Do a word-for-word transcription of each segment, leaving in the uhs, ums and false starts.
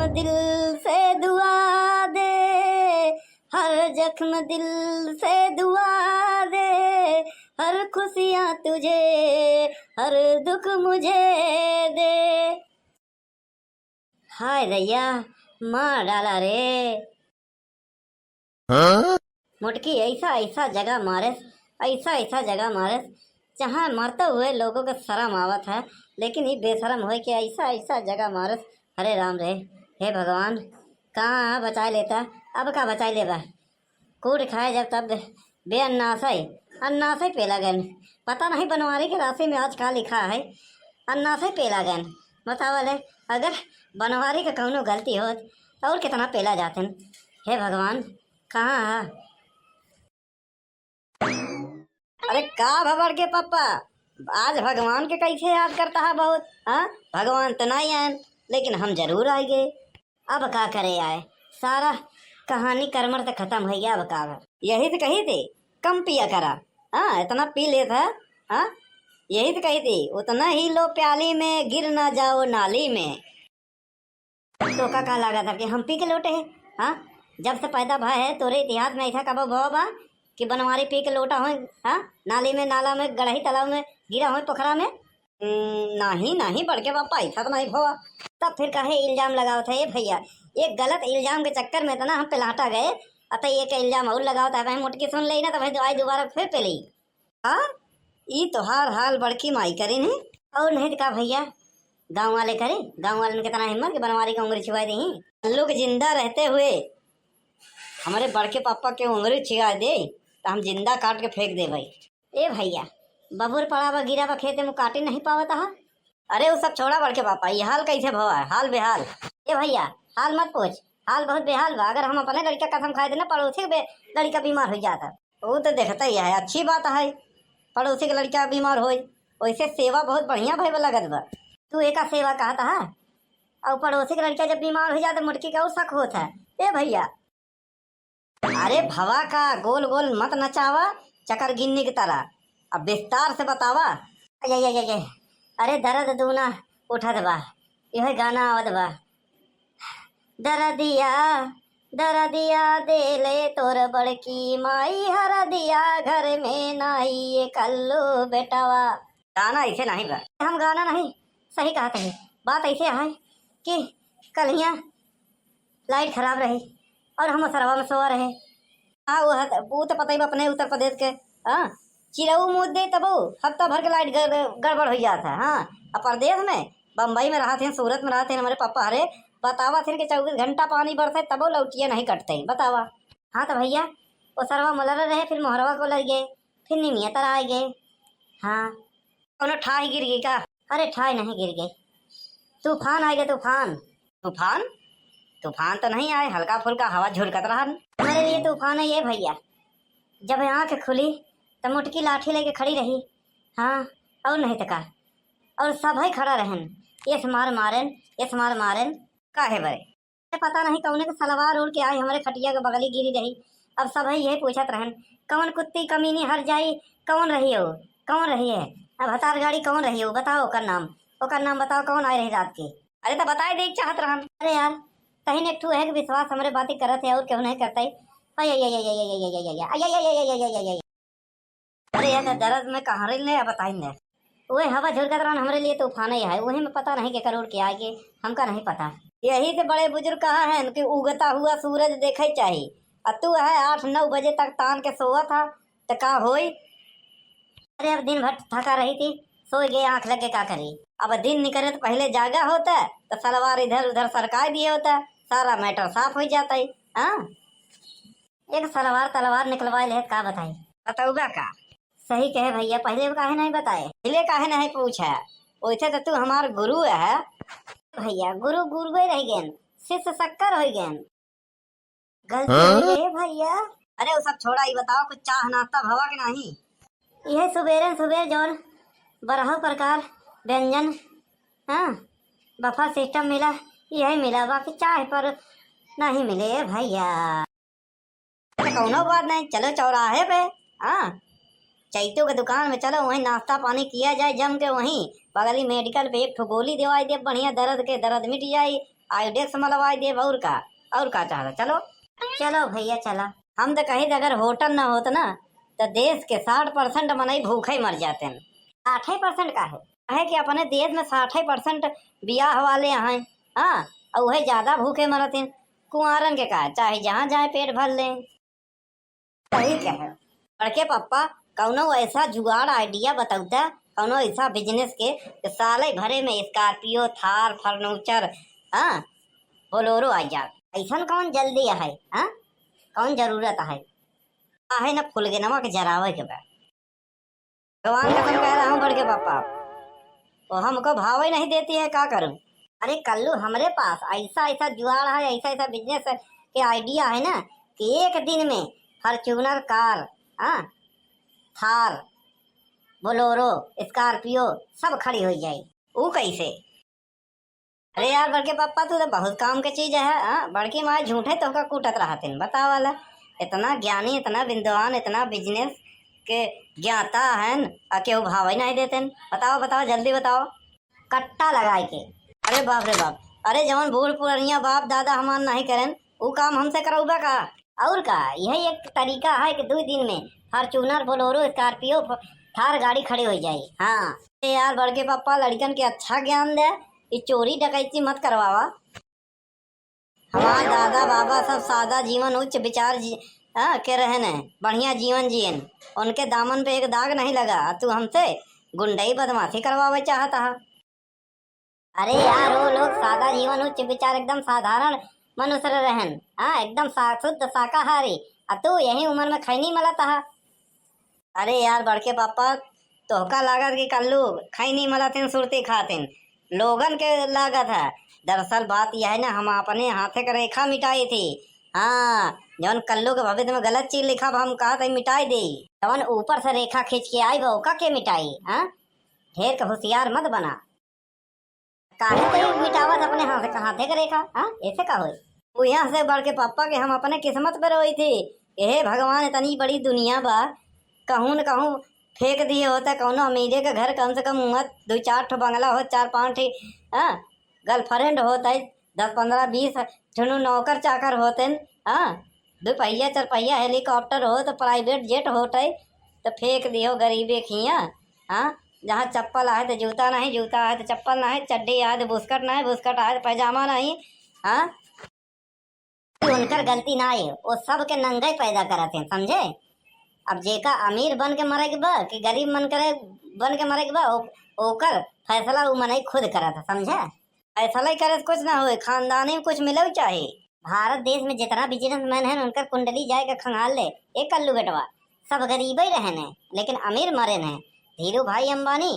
दिल से दुआ दे, हर जख्म दिल से दुआ दे, हर खुशियाँ तुझे, हर दुख मुझे दे। हाय दैया, मार डाला रे। हाँ? मुटकी ऐसा ऐसा जगह मारेस, ऐसा ऐसा जगह मारेस, जहाँ मरते हुए लोगों को शर्म आवत है, लेकिन ई बेशरम होए के ऐसा ऐसा जगह मारेस। हरे राम रे, हे भगवान, कहाँ बचाए लेता, अब का बचाए लेबा? कूट खाए जब तब बेअन्नासै, अन्नासै पेला गन। पता नहीं बनवारी के राशि में आज का लिखा है, अन्नासै पेला गन। बतावा ले, अगर बनवारी के कौनो गलती होत, तो और कितना पेला जातन। हे भगवान, कहाँ है? अरे का भा बड़के पप्पा, आज भगवान के कैसे याद करता है बहुत, हाँ? भगवान तो नहीं आयन, लेकिन हम जरूर आएंगे। अब का करे आए, सारा कहानी करमर से खत्म होइ गया। अब का बा? यही से कही थी, कम पिया करा। हाँ, इतना पी लेत है। हाँ, यही से कही थी, उतना ही लो प्याली में, गिर ना जाओ नाली में। तो का, का लागत है कि हम पी के लोटे हैं? हाँ, जब से पैदा भा है तोरे इतिहास में ऐसा कबो भवा बा कि बनवारी पी के लोटा होए, हाँ, नाली में, नाला में, गड़ही तालाब में गिरा होए, पोखरा में? हम्म, नहीं, नहीं, बड़के पापा, ऐसा तो नहीं भवा। तब फिर काहे इल्जाम लगावत है ये भैया? एक गलत इल्जाम के चक्कर में इतना हम पिलाटा गए, अतः एक इल्जाम और लगावत है, भाई मुटकी सुन लेई ना, तो भाई आज दोबारा फिर पिलाई। हाँ, ई तोहार हाल बड़की माई करिन है। और नहीं तो का भैया, गाँव वाले करे, गाँव वाले में कितना हिम्मत कि बनवारी के उंगली छिवाई देही। कल्लू के जिंदा रहते हुए हमारे बड़के पापा के उंगली छिवा दे, तो हम जिंदा काट के फेंक दे भाई। ए भैया, बबुर पड़ा बा, गिरा बा खेते में, काटे नहीं पावत हा। अरे वो सब छोड़ा बड़के पापा, ये हाल कैसे भवा है, हाल बेहाल। ए भैया, हाल मत पूछ, हाल बहुत बेहाल बा। अगर हम अपने लड़का कसम खाए देना, पड़ोसी के बे-, लड़का बीमार हो जाता। वो तो देखता ही है, अच्छी बात है, पड़ोसी के लड़का बीमार होई, वैसे सेवा बहुत बढ़िया भइल लगत बा। तू एका सेवा कहत हा, और पड़ोसी के लड़का जब बीमार हो जाता, मुटकी का और शक होत है। ए भैया, अरे भवा का गोल गोल मत नचावा, चकर गिन्नी की तरह। अब विस्तार से बतावा। ये, ये, ये, ये। अरे दर्द दूना उठत बा, यह गाना आवत बा। दरदिया, दरदिया देले तोर बड़की माई, हरदिया घर में नाई ये कल्लू बेटवा। गाना ऐसे नहीं बा। हम गाना नहीं, सही कहत है। बात ऐसे है कि कल हियाँ लाइट खराब रही और हम ओसरवा में सोवा रहे। हाँ, वो है, वो तो पता ही बा अपने उत्तर प्रदेश के। हाँ, चिरऊ मूत दे तबो हफ्ता भर के लाइट गड़-, गड़बड़ हो जात है। हाँ, अब परदेश में, बम्बई में रहत हैं, सूरत में रहत हैं, हमारे पापा हरे बतावत हैं कि चउबीस घंटा पानी बरसे तबो लौटिया नहीं कटते, बतावा। हाँ तो भैया, ओसरवा मलर रहे, फिर मोहरवा को लग गए, फिर निमिया तर आ गए। हाँ, कौनो ठाही गिर गई का? अरे ठाही नहीं गिर गई, तूफान आ गया, तूफान। तूफान? तूफान तो नहीं आए, हल्का फुल्का हवा झुरकत रहन। हमारे लिए तूफान है ये भैया, जब आँख खुली तो मुटकी लाठी लेके खड़ी रही। हाँ, और नहीं तो का, और सब है खड़ा रहन, एस मार मारेन, एस मार मारेन। काहे बरे? पता नहीं कौने के सलवार ओढ़ के आई, हमरे खटिया के बगली गिरी रही। अब सब है यही पूछत रहन, कौन कुत्ती कमीनी हर जाई, कौन रही हो, कौन रही है? अब हतार गाड़ी कौन रही हो, बताओ ओकर नाम, ओकर नाम बताओ, कौन आए रही रात के? अरे तो बताए दे चाहत रहन। अरे यार, तहिन एक ठू है कि विश्वास हमरे बाती करत है और केहू नहीं करता है। अरे यार, दर्द में कहाँ रही ने, अब बताई ने। वही हवा झुरकत रहन, हमरे लिए तूफान ही है, वही में पता नहीं के करोड़ के आए के, हमका नहीं पता। यही से बड़े बुजुर्ग कहा है कि उगता हुआ सूरज देखे चाही। अब तू है आठ नौ बजे तक तान के सोवत था, तो का होई? अरे अब दिन भर थका रही थी, सोई गए, आँख लग के का करी? अब दिन निकले तो पहले जागा होता, तो सलवार इधर उधर सरकाई दिए होता, सारा मैटर साफ हो जाता है। हाँ, एक सलवार तलवार निकलवाए लेत का बताई। बतौबा का? सही कहे भैया, पहले काहे नहीं बताए? पहले काहे नहीं पूछा? वैसे तो तू हमार गुरु है। भैया, गुरु गुरुए रह गए, शिष्य शक्कर हो गए। गलती हाँ? हो गई भैया। अरे वो सब छोड़ा, ये बताओ कुछ चाह नाश्ता भवा के नहीं? यह सुबेरे सुबेर जौन बरहौ प्रकार व्यंजन, हाँ, बफा सिस्टम मिला, यही मिला, बाकी चाह पर नहीं मिले भैया। अरे कौनो बात नहीं, चलो चौराहे पे, हाँ, चैतू के दुकान में चलो, वहीं नाश्ता पानी किया जाए जम के, वहीं बगली मेडिकल पे एक ठो गोली देवाई दे, बढ़िया दर्द के दर्द मिट जाए, आइडेक्स मलवाई देब, और का, और का चाहता? चलो। चलो भैया, चला। हम तो कही थे, अगर होटल न होत ना, तो देश के साठ परसेंट मनई भूखे मर जाते हैं। साठे परसेंट का है? कहे कि अपने देश में साठे परसेंट बियाह वाले हैं, हाँ, और वह ज्यादा भूखे मरत हैं। कुंवारन के का, चाहे जहाँ जाए पेट भर लें। सही कहे बड़के पप्पा, कौनो ऐसा जुगाड़ आइडिया बतौता, कौनो ऐसा बिजनेस के, कि साले भरे में स्कॉर्पियो, थार, फर्नीचर, हाँ, बोलोरो आ जात। ऐसन कौन जल्दी है, हाँ? कौन जरूरत है? काहे न फुलगेनवा के जरावे के बा। भगवान कसम कह रहा हूँ बड़के पापा, वो हमको भाव ही नहीं देती है, का करूँ? अरे कल्लू, हमरे पास ऐसा ऐसा जुगाड़ है, ऐसा ऐसा बिजनेस के आइडिया है ना, कि एक दिन में फॉर्च्यूनर कार, हाँ, थार, बोलोरो, स्कॉर्पियो सब खड़ी हो जाए। वो कैसे? अरे यार बड़के पप्पा, तू तो बहुत काम के चीज है, हाँ? बड़की माँ झूठे तोहका कूटत रहतिन, बतावा ला। इतना ज्ञानी, इतना विद्वान, इतना बिजनेस के ज्ञाता हन, आ केहू भावे नहीं देतिन। बताओ, बताओ, जल्दी बताओ। कट्टा लगाए के। अरे बाप रे बाप, अरे जवन बूढ़ पुरनिया बाप दादा हमार नहीं करेन, ऊ काम हमसे करौबा का? और का, यही एक तरीका है कि दो दिन में फॉर्च्यूनर, बोलेरो, स्कॉर्पियो, फ-, थार गाड़ी खड़ी हो जाए। हाँ। ए यार बड़के पप्पा, लड़कन के अच्छा ज्ञान दे, ये चोरी डकैती मत करवावा। हमार दादा बाबा सब सादा जीवन, उच्च विचार जी-, हाँ, के रहन है, बढ़िया जीवन जियन, उनके दामन पे एक दाग नहीं लगा। तू हमसे गुंडई बदमाशी करवावे चाहत हा। अरे यार, वो लोग सादा जीवन, उच्च विचार, एकदम साधारण मनुष्य रहन, हाँ, एकदम सा-, शुद्ध शाकाहारी। आ तू यही उम्र में खैनी मलत हा। अरे यार बड़के पापा, तोहका लागत कि कल्लू खैनी मलत हिन, सुरती खात हिन, लोगन के लागत है। दरअसल बात यह है ना, हम अपने हाथे के रेखा मिटाई थी। हाँ, जवन कल्लू के भविष्य में गलत चीज लिखब, हम कहत है मिटाई दे। जवन ऊपर से रेखा खींच के आई बा, ओका के मिटाई? हाँ, ढेर के होशियार मत बना। काहे के मिटावत अपने हाथ से, हाथे के रेखा, हाँ? ऐसे का होई? उ यहाँ से बढ़ के पापा के हम अपने किस्मत पे रोई थी। हे भगवान, इतनी बड़ी दुनिया बा, कहूँ न कहूँ फेंक दिए होता कौनो अमीरे के घर, कम से कम हुआ दो चार ठो बंगला हो, चार पाँच ठे, हाँ, गर्लफ्रेंड होता है, दस पन्द्रह बीस ठुनु नौकर चाकर होते न, हाँ, दो पहिया चार पहिया हेलीकॉप्टर होत, प्राइवेट जेट होत है, तो फेंक दियो गरीबे खिया। हाँ, जहाँ चप्पल आहे तो जूता नहीं, जूता आहे तो चप्पल नहीं, चड्डी आहे तो बुस्कट नहीं, बुस्कट आहे तो पैजामा नहीं। हाँ, उनकर गलती ना है, वो सब के नंगे पैदा करत हैं, समझे? अब जेका अमीर बन के मरे के बा कि गरीब मन करे बन के मरे के बा, ओ-, ओकर फैसला उ मनई खुद करत है, समझे? फैसला ही करे से कुछ ना होए, खानदानी में कुछ मिले चाहे। भारत देश में जितना बिजनेसमैन हैं, उनकर कुंडली जाए के खंगाल ले। ए कल्लू बेटवा, सब गरीबे रहन हैं, लेकिन अमीर मरेन हैं। धीरू भाई अंबानी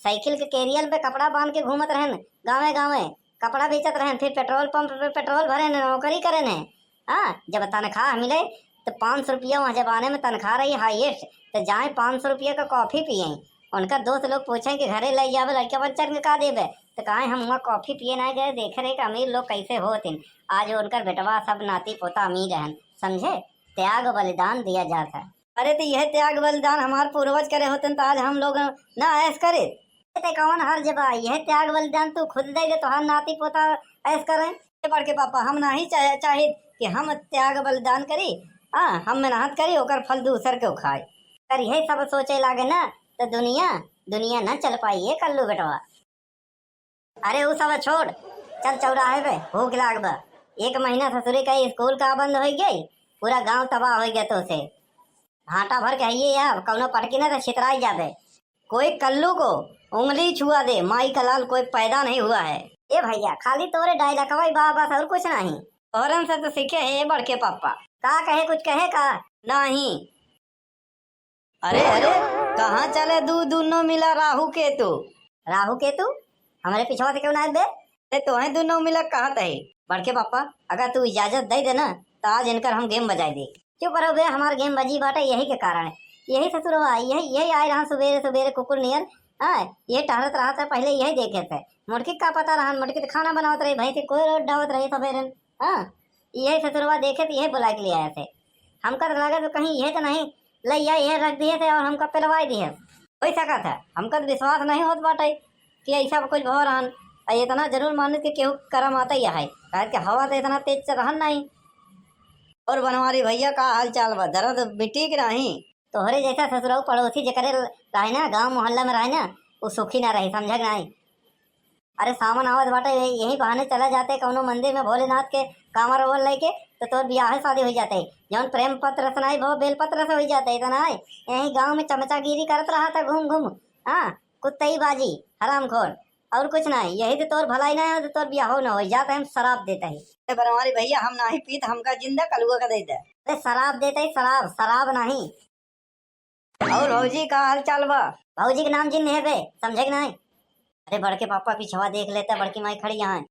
साइकिल के कैरियर पे कपड़ा बांध के घूमत रहन, गाँवे गाँवे कपड़ा बेचत रहन, फिर पेट्रोल पंप पे पेट्रोल भरेन, नौकरी करेन हैं। हाँ, जब तनख्वाह मिले तो पाँच सौ रुपया, वहाँ जमाने में तनख्वाह रही हाईएस्ट, तो जाए पाँच सौ रुपया का कॉफी पिए। उनका दोस्त लोग पूछे कि घरे ले जावे लड़का बच्चन के का देबे, तो कहे हम वहाँ कॉफी पिए ना गए, देखे रहे कि अमीर लोग कैसे होत हैं। आज उनकर बेटवा सब नाती पोता अमीर रहन, समझे? त्याग बलिदान दिया जाता है। अरे तो यह त्याग बलिदान हमार पूर्वज करे होते तो आज हम लोग ना ऐश करे। ते कौन हर्ज बा, यह त्याग बलिदान तू खुद दे दे, तोहार नाती पोता ऐश करे। ए बड़के पापा, हम नाही चाहे, चाहित कि हम त्याग बलिदान करी। हाँ, हम मेहनत करी, ओकर फल दूसर के खाए। अगर यही सब सोचे लागे ना, तो दुनिया, दुनिया न चल पाई, ये कल्लू बेटवा। अरे उ सब छोड़, चल चौराहे पे, भूख लाग बा। एक महीना ससुरी का स्कूल का बंद हो गई, पूरा गांव तबाह हो गया तो से। भाटा भर के हइये या कौनो पटकी ना तो छितराई जाबे। कोई कल्लू को उंगली छुआ दे, माई का लाल कोई पैदा नहीं हुआ है। ए भैया, खाली तोरे डायलॉगवा ही बा बस, और कुछ नहीं। तोहरन से तो सीखे है बड़के पापा। का कहे, कुछ कहे का? नहीं। अरे अरे, कहाँ चले दू दुनो मिला राहु केतु? राहु केतु? हमरे पिछवा से क्यों ना आए बे? अरे तोहे दुनो मिला कहत है। बड़के पापा, अगर तू इजाजत दे देना, तो आज इनकर हम गेम बजाए दे। चुप रहो बे, हमार गेम बजी बाटे यही के कारण। यही ससुरवा, यही, यही आए रहा सुबेरे सुबेरे कुकुर नियर। हाँ, ये टहरत रहा था पहले, यही देखे थे। मोटकी का पता रहा, मोटकी तो खाना बनावत रही, भैंस के कोई रोट डावत रही सबेरे। हाँ, यही ससुरवा देखे तो यही बुला के ले आया थे। हमका तो लगा तो कहीं यह तो नहीं ले आया, यह रख दिए थे और हमका पिलवाई दिए। हो सका था, हमका तो विश्वास नहीं होत बाटे कि ऐसा कुछ भव रहन। अउर इतना जरूर मानित कि केहू करम आता ही है, काहे कि हवा तो इतना तेज से रहन नहीं। और बनवारी भैया, का हाल चाल बा? दर्द मिटी कि नहीं? तोहरे जैसा ससुराऊ पड़ोसी जेकरे रहे ना, गांव मोहल्ला में रहे ना, वो सुखी ना रही, समझा कि नहीं? अरे, सावन आवत बाटे, यही, यही बहाने चला जाते कौनो मंदिर में भोलेनाथ के कांवर ओवर लेके, तो तोर बियाह शादी हो जाते। जौन प्रेम पत्र से नहीं भो, बेल पत्र से हो जाते, तो नहीं। यही गांव में चमचागिरी करत रहा था घूम घूम। हाँ, कुत्तई बाजी, हरामखोर, और कुछ नहीं। यही तो तोर भलाई नहीं हो, तो तोर बियाह न हो जाता, हम शराब देता ही। अरे बनवारी भैया, हम नहीं पीत, हमका जिंदा कलुआ का दे दे। अरे शराब देता ही, शराब, शराब नहीं। और भौजी, का हाल चाल बा? भौजी के नाम जिन है बे, समझे कि नहीं? अरे बड़के पापा पीछवा देख लेते, बड़की माई खड़ी यहाँ।